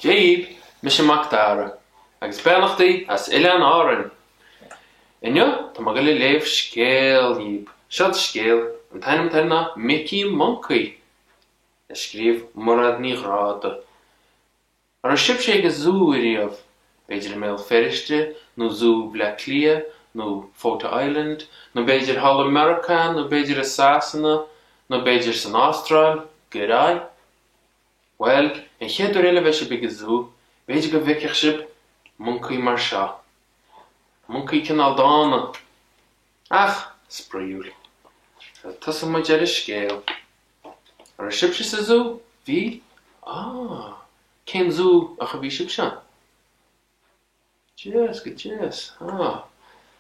Dia dhaoibh, mise Mac Dara, agus beannachtaí as Oileáin Árainn! Inniu, tá mé ag dul a léamh scéal dhaoibh. Seod scéal, an t-ainm atá air ná Micí Moncaí, a scríobh Mairéad Ní Ghráda. An raibh sibhse ag an zú ariamh? B'fhéidir i mBéal Feirste, nó Zú Bhleá Cliath, nó Fota Island, nó b'fhéidir thall i Meiriceá, nó b'fhéidir i Sasana, nó b'fhéidir san Astráil, good eye? Bhuel, an chéad uair eile a bheidh sibh ag an zú, b'fhéidir go bhfeicfidh sibh moncaí mar seo. Moncaí cineál dána. Ach spraíúil. Tosóidh muid ar an scéal. An raibh sibhse sa zú? Bhí? Ah! Cén zú ach a bhí sibhse ann? Deas, go deas. Ah.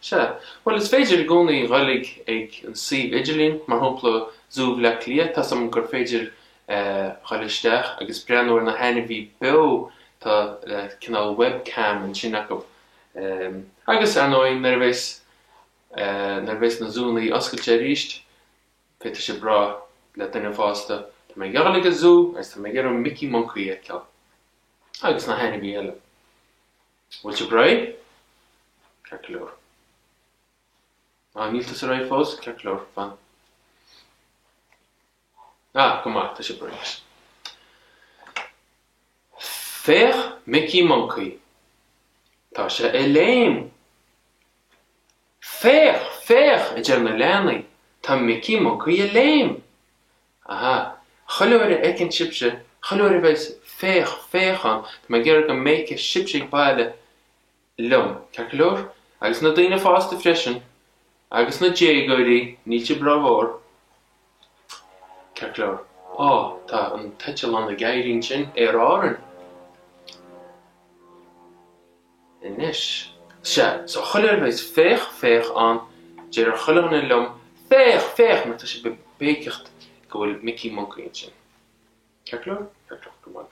Sea. Bhuel, is féidir i gcónaí dhul ag ag an suíomh idirlín, mar shampla Zú Bhleá Cliath, tá's agam gur féidir dhul isteach agus breathnú ar na hainmhí beo, tá cineál webcam ansin acu. Agus, ar ndóigh, nuair a bheas nuair a bheas na zúnnaí oscailte arís, féadfaidh sibh rá le duine fásta, tá mé ag dhul ag an zú agus tá mé ag iarraidh Micí Moncaí a fheiceáil. Agus na hainmhí eile. Bhfuil sibh réidh? Ceart go leor. Ah, níl tusa réidh fós? Ceart go leor, fan. Ah, go maith, tá sibh réidh anois. Féach Micí Moncaí. Tá sé ag léim! Féach! Féach! a deir na leanaí, tá Micí Moncaí ag léim! Aha, chuile uair a fheiceann sibhse, chuile uair a bheas féach, féach ann, tá mé ag iarraidh go mbéicfidh sibhse ag baile liom, ceart go leor? Agus na daoine fásta freisin, agus na déagóirí, níl sibh rómhór. Ceart go leor. Á, tá an t-eitleán ag éirí ansin, Aer Árann. Anois. Sea, so chuile uair a bheas féach, féach ann, déarfaidh chuile dhuine liom, féach, féach, mar tá sibh ag béiceacht go bhfuil Micí Moncaí ansin. Ceart go leor? Ceart go leor, go maith.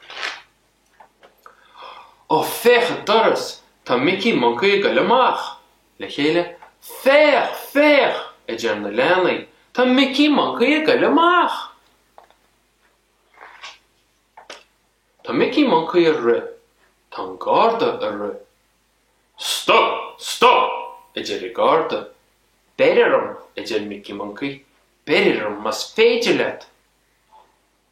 Ó, féach an doras! Tá Micí Moncaí ag goil amach! Le chéile, Féach, féach! a deir na leanaí, tá Micí Moncaí ag goil amach! Tá Micí Moncaí ag rith. Tá an Garda ag rith. Stop! Stop! a deir an Garda. Beir orm, a deir Micí Moncaí. Beir orm más féidir leat!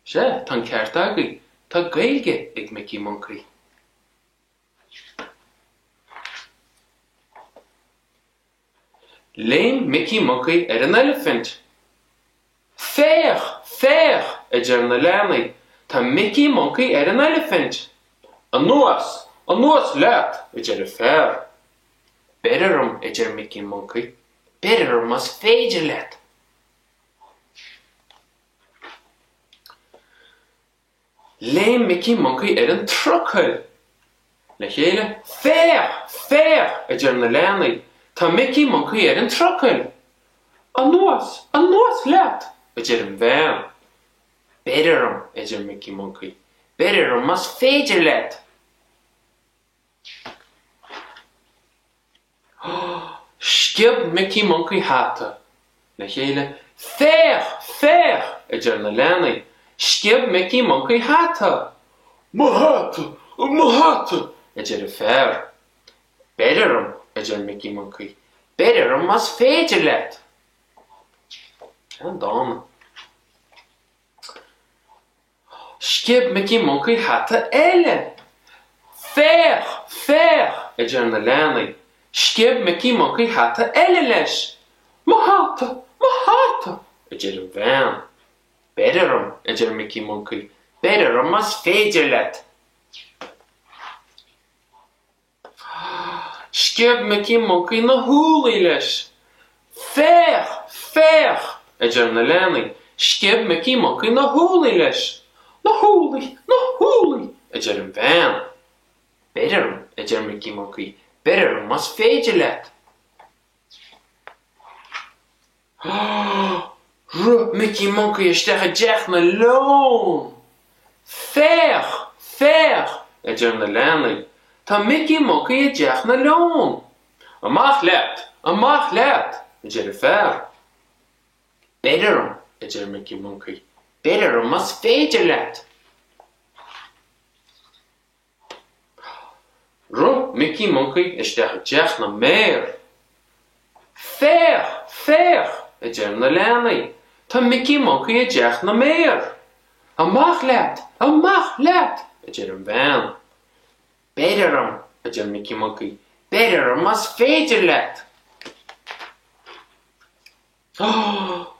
Sea, tá an ceart agaibh, tá Gaeilge ag Micí Moncaí. Léim Micí Moncaí ar an eilifint. Féach! Féach! a deir na leanaí, tá Micí Moncaí ar an eilifint! Anuas! Anuas leat! a deir an fear. Beir orm, a deir Micí Moncaí, beir orm más féidir leat! Léim Micí Moncaí ar an trucail. Le chéile, Féach! Féach! a deir na leanaí, tá Micí Moncaí ar an trucail! Anuas! Anuas leat! a deir an bhean. Beir orm, a deir Micí Moncaí, beir orm más féidir leat! Sciob Micí Moncaí hata. Le chéile, Féach! Féach! a deir na leanaí, sciob Micí Moncaí hata! Mo hata! Mo hata! a deir an fear. Beir orm, a deir Micí Moncaí, beir orm más féidir leat! An-dána. Sciob Micí Moncaí hata eile! Féach! Féach! a deir na leanaí. Sciob Micí Moncaí hata eile leis! Mo hata! Mo hata! a deir an bhean. Beir orm, a deir Micí Moncaí, beir orm más féidir leat! Sciob Micí Moncaí na húllaí leis. Féach! Féach! a deir na leanaí. Sciob Micí Moncaí na húllaí leis. Na húllaí! Na húllaí! a deir an bhean. Beir orm, a deir Micí Moncaí, beir orm más féidir leat! Rith Micí Moncaí isteach i dteach na leon! Féach! Féach! a deir na leanaí, tá Micí Moncaí i dteach na leon! Amach leat! Amach leat! a deir an fear. Beir orm, a deir Micí Moncaí, beir orm más féidir leat! Rith Micí Moncaí isteach i dteach na mbéar. Féach! Féach! a deir na leanaí, tá Micí Moncaí i dteach na mbéar! Amach leat! Amach leat! a deir an bhean. Beir orm! a deir Micí Moncaí, beir orm más féidir leat!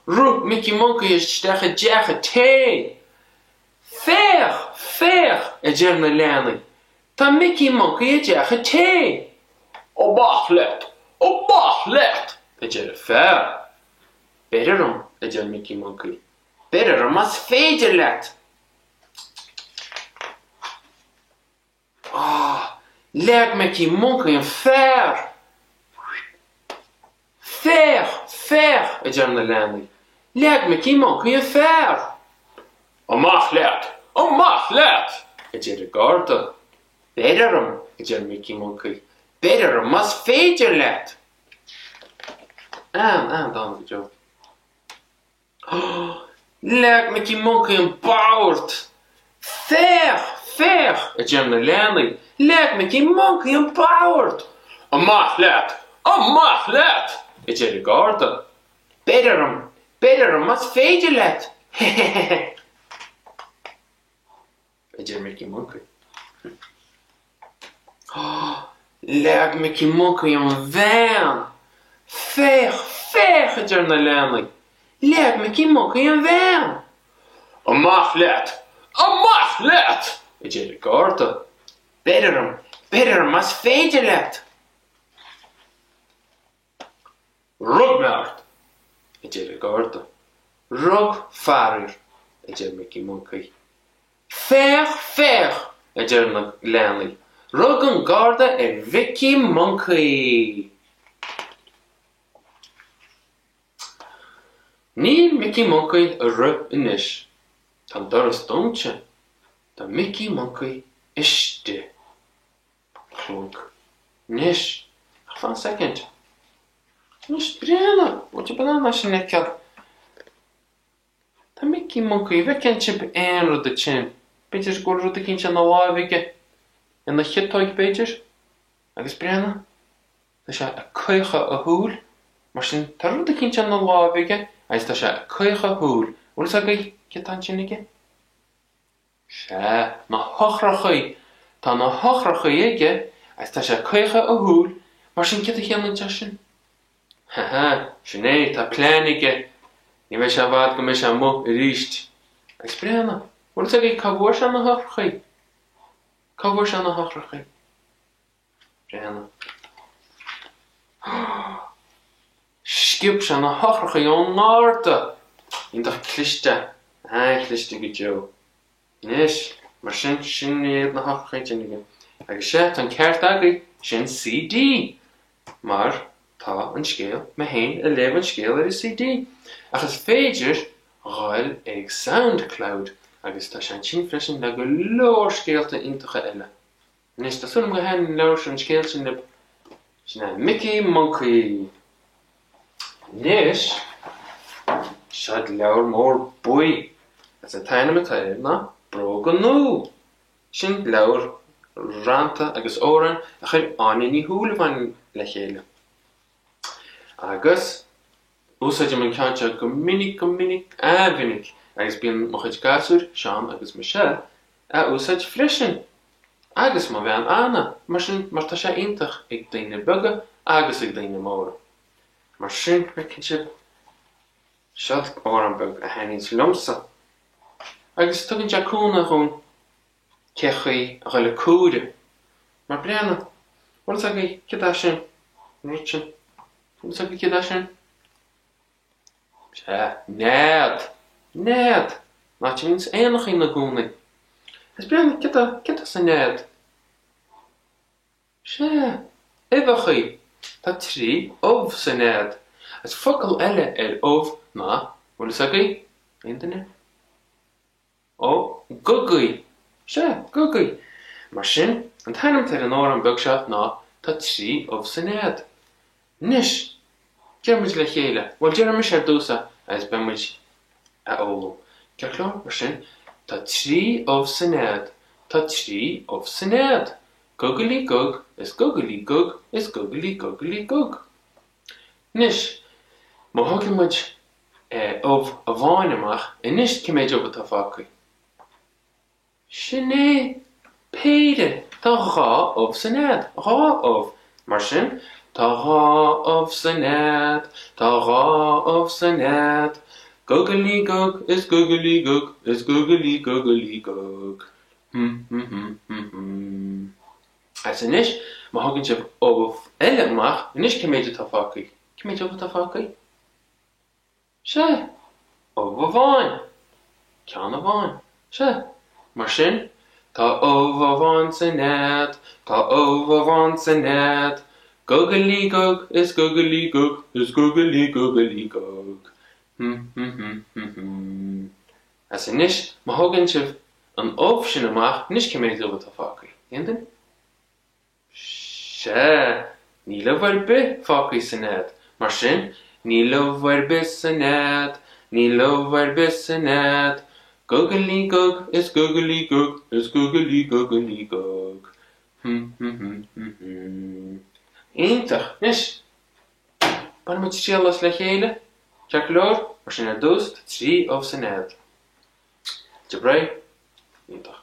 Rith Micí Moncaí isteach i dteach an tae. Féach! Féach! a deir na leanaí, tá Micí Moncaí i dteach an tae! Amach leat! Amach leat! a deir an fear. Beir orm! a deir Micí Moncaí. Beir orm más féidir leat! Ah! Leag Micí Moncaí an fear! Féach! Féach! a deir na leanaí. Leag Micí Moncaí an fear! Amach leat! Amach leat! a deir an garda. Beir orm! a deir Micí Moncaí. Beir orm más féidir leat! An-an-dána go deo. Leag Micí Moncaí an bord! Féach! Féach! a deir na leanaí. Leag Micí Moncaí an bord! Amach leat! Amach leat! a deir an garda. Beir orm! Beir orm más féidir leat! Hehehehe! a deir Micí Moncaí. Leag Micí Moncaí an bhean! Féach! Féach! a deir na leanaí. Leag Micí Moncaí an bhean! Amach leat! Amach leat! a deir an garda. Beir orm! Beir orm más féidir leat! Rug mé ort! a deir an garda. Rug, faraor, a deir Micí Moncaí. Féach! Féach! a deir na leanaí. Rug an garda ar Mhicí Moncaí! Níl Micí Moncaí ag rith anois. Tá an doras dúnta. Tá Micí Moncaí istigh. Clunk. Anois, ach fan soicind. Anois, breathnaigh! Bhfuil sibh in ann é sin a fheiceáil? Tá Micí Moncaí, an bhfeiceann sibh aon rud ansin? B'fhéidir go bhfuil rud eicínt ina láimh aige, ina chiotóig b'fhéidir? Agus breathnaigh, tá sé ag caochadh a shúil, mar sin tá rud eicínt ina láimh aige agus tá sé ag caochadh a shúil. Bhfuil fhios agaibh céard atá ansin aige? Sea, na heochrachaí! Tá na heochrachaí aige agus tá sé ag caochadh a shúil, mar sin céard a chiallaíonn sé sin? Ha ha, sin é, tá plean aige! Ní bheidh sé i bhfad go mbeidh sé amuigh arís. Agus breathnaigh, bhfuil fhios agaibh cá bhfuair sé na heochrachaí? Cá bhfuair sé na heochrachaí? Breathnaigh. Sciob sé na heochrachaí ón ngarda! Iontach cliste. An-chliste go deo. Anois, mar sin, sin iad na heochrachaí ansin aige. Agus sea, tá an ceart agaibh, sin CD! Mar tá an scéal, mé féin ag léamh an scéil ar an CD. Ach is féidir dhul ag Soundcloud agus tá sé ansin freisin le go leor scéalta iontacha eile. Anois, tá súil agam gur thaitin an leabhar seo, an scéal sin libh. Sin é Micí Moncaí. Anois, seod leabhar mór buí. Agus an t-ainm atá air ná Bróga Nua. Sin leabhar rannta agus amhrán a chuir Áine Ní Shúilleabháin le chéile. Agus úsáidim an ceann seo go minic, go minic, an-mhinic, agus bíonn mo chuid gasúir, Seán agus Michelle, á úsáid freisin! Agus mo bhean Anna, mar sin, mar tá sé iontach ag daoine beaga agus ag daoine móra. Mar sin, feiceann sibh, seod amhrán beag a thaitníonns liomsa. Agus tugann sé cúnamh dhúinn cé chaoi a dhul ag comhaireamh. Mar breathnaigh, bhfuil fhios agaibh céard é sin, an rud sin? Bhfuil fhios agaibh céard é sin? Sea, nead! Nead! An áit a mbíonns éanachaí ina gcónaí. Agus breathnaigh, céard tá, céard tá sa nead? Sea, uibheachaí! Tá 3 ubh sa nead. Agus focal eile ar ubh ná, bhfuil fhios agaibh? Aon duine? Ó, gogaí! Sea, gogaí! Mar sin, an t-ainm atá ar an amhrán beag seo ná Tá 3 ubh sa nead. Anois, deir muid le chéile, bhuel, déarfaidh mise ar dtús é agus beidh muid a fhoghlaim. Ceart go leor? Mar sin, Tá 3 ubh sa nead, tá 3 ubh sa nead. Gugailí gug is gugailí gug is gugailí gugailí gug. Anois, má thógann muid ubh amháin amach, anois cé mhéid ubh atá fágtha? Sin é! Péire! Tá dhá ubh san nead. Dhá ubh. Mar sin, tá dhá ubh sa nead, tá dhá ubh sa nead, gugailí gug is gugailí gug is gugailí gugailí gug. Hum hum hum hum hum. Agus anois, má thógann sibh ubh eile amach, anois cé mhéid atá fágtha? Cé mhéid ubh atá fágtha? Sea, ubh amháin. Ceann amháin. Sea. Mar sin, tá ubh amháin sa nead, tá ubh amháin sa nead, gugailí gug is gugailí gug is gugailí gugailí gug. Hum hum hum hum hum. Agus anois, má thógann sibh an ubh sin amach, anois cé mhéad ubh atá fágtha? Aon duine? Sea, níl ubh ar bith fágtha sa nead. Mar sin, níl ubh ar bith sa nead, níl ubh ar bith sa nead, gugailí gug is gugailí gug is gugailí gugailí gug. Hum hum hum hum hum. Iontach! Anois, bainfidh muid triail as le chéile. Ceart go leor? Mar sin ar dtús, tá trí ubh sa nead. Sibh réidh? Iontach.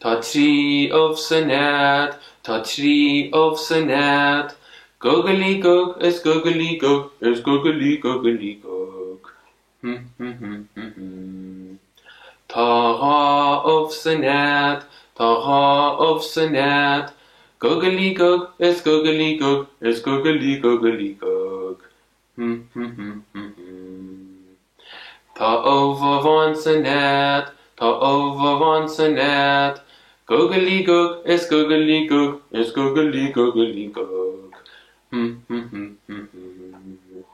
Tá trí ubh sa nead, tá trí ubh sa nead, gugailí gug is gugailí gug is gugailí gugailí gug. Hum hum hum hum hum. Tá dhá ubh sa nead, tá dhá ubh sa nead, gugailí gug is gugailí gug is gugailí gugailí gug. Hum hum hum hum hum. Tá ubh amháin sa nead, tá ubh amháin sa nead, gugailí gug is gugailí gug is gugailí gugailí gug. Hum hum hum hum hum.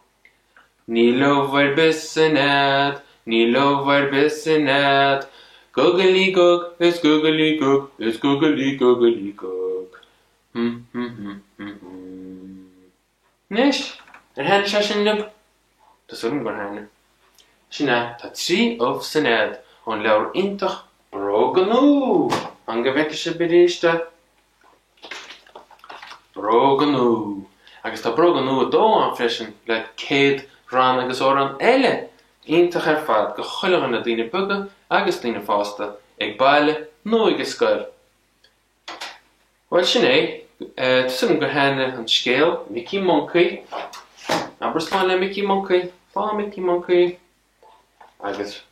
Níl ubh ar bith sa nead, níl ubh ar bith sa nead, gugailí gug is gugailí gug is gugailí gugailí gug. Hum hum hum hum hum. Anois, ar thaitnigh sé sin libh? Tá súil agam gur thaitnigh. Sin é, tá trí ubh sa nead ón leabhar iontach Bróga Nua! Fan go bhfeicfidh sibh arís é. Bróga Nua! Agus tá Bróga Nua 2 ann freisin le 100 rann agus amhrán eile iontach ar fad go chuile dhuine, daoine beaga agus daoine fásta, ag baile nó ag an scoil. Bhuel, sin é. Tá súil agam gur thaitnigh an scéal, Micí Moncaí. Abair slán le Micí Moncaí. Slán, Micí Moncaí. Agus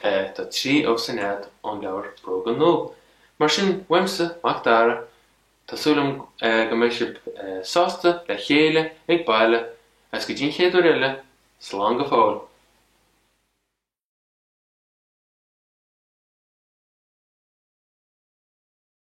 tá trí ubh sa nead ón leabhar Bróga Nua. Mar sin, uaimse, Mac Dara, tá súil agam go mbeidh sibh sásta le chéile ag baile agus go dtí an chéad uair eile, slán go fóill.